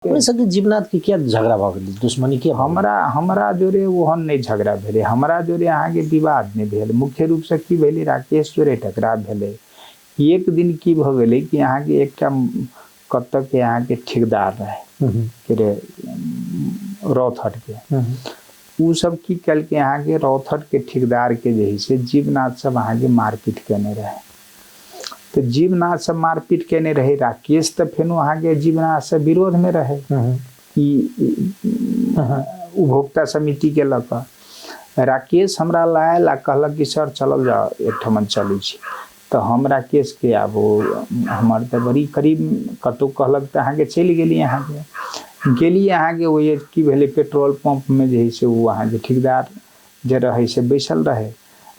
अपने सबके जीवनाथ के किया झगड़ा भऽ गेलै, दुश्मनी किया भऽ गेलै? हमरा हमरा जोरे ओहन नहि झगड़ा भेलै, हमरा जोरे अहाँके विवाद नहि भेल। मुख्य रूपसँ की भेलै, राकेश जोरे टकराव भेलै। एक दिन की भऽ गेलै कि अहाँके एकटा कतऽके अहाँके ठेकेदार रहै के रे रौथहटके, ओ सब की केलकै अहाँके रौथहटके ठेकेदारके जे हइ से जीवनाथ सब अहाँके मारपीट केने रहै। तऽ जीवनाथ सब मारपीट केने रहै, राकेश तऽ फेनो अहाँके जीवनाथ से विरोधमे रहै ई उपभोक्ता समितिके लऽ कऽ। राकेश हमरा लायल आ कहलक कि सर चलल जाउ, एकठमन चलै छी। तऽ हम राकेशके आब ओ हमर तऽ बड़ी करीब कतहु कहलक तऽ अहाँके चलि गेली, अहाँके गेली अहाँके ओहि की भेलै पेट्रोल पम्पमे जे हइ से ओ अहाँके ठेकेदार जे रहै से बैसल रहै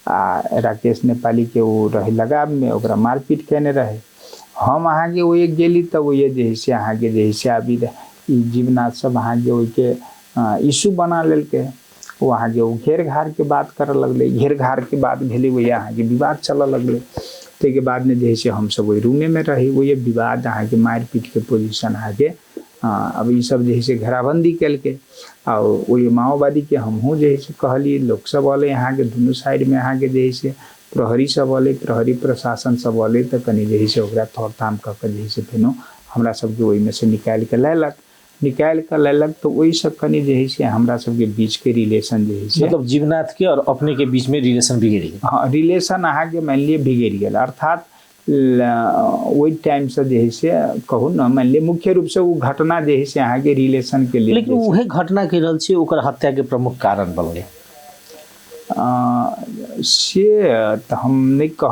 आ राकेश नेपालीके ओ रहै लगावमे, ओकरा मारपीट केने रहै। हम अहाँके ओहि गेली तऽ ओहि जे हइ से अहाँके जे हइ से आबि ई जीवनाथ सब अहाँके ओहिके इशू बना लेलकै। ओ अहाँके ओ घेर घारके बात करऽ लगलै, घेर घारके बात भेलै, ओहि अहाँके विवाद चलऽ लगलै। ताहिके बादमे जे हइ से हमसब ओहि रूमेमे रही, ओहि विवाद अहाँके मारि पीटके पोजिशन अहाँके आब ई सब जे हइ से घेराबन्दी केलकै। आ ओहि माओवादीके हमहूँ जे हइ से कहलियै, लोकसब अयलै अहाँके दुनू साइडमे अहाँके जे हइ से प्रहरी सब अयलै, प्रहरी प्रशासन सब अयलै तऽ कनि जे हइ से ओकरा थोड़थाम कऽ कऽ जे हइ से फेनो हमरा सबके ओहिमे से निकालि कऽ लेलक, निकालि कऽ लेलक। तऽ ओहिसँ कनि जे हइ से हमरा सबके बीचके रिलेशन जे हइ से मतलब जीवनाथ के और अपने के बीच में रिलेशन बिगड़ गेल। हँ, रिलेशन अहाँके मानि लिअ बिगड़ि गेल, अर्थात ओहि टाइमसँ जे हइ से कहू ने मानि लिअ मुख्य रूपसँ ओ घटना जे हइ से अहाँके रिलेशनके लेल। लेकिन उहे घटना कहि रहल छी ओकर हत्या के प्रमुख कारण बनलै से तऽ हम नहि कहब।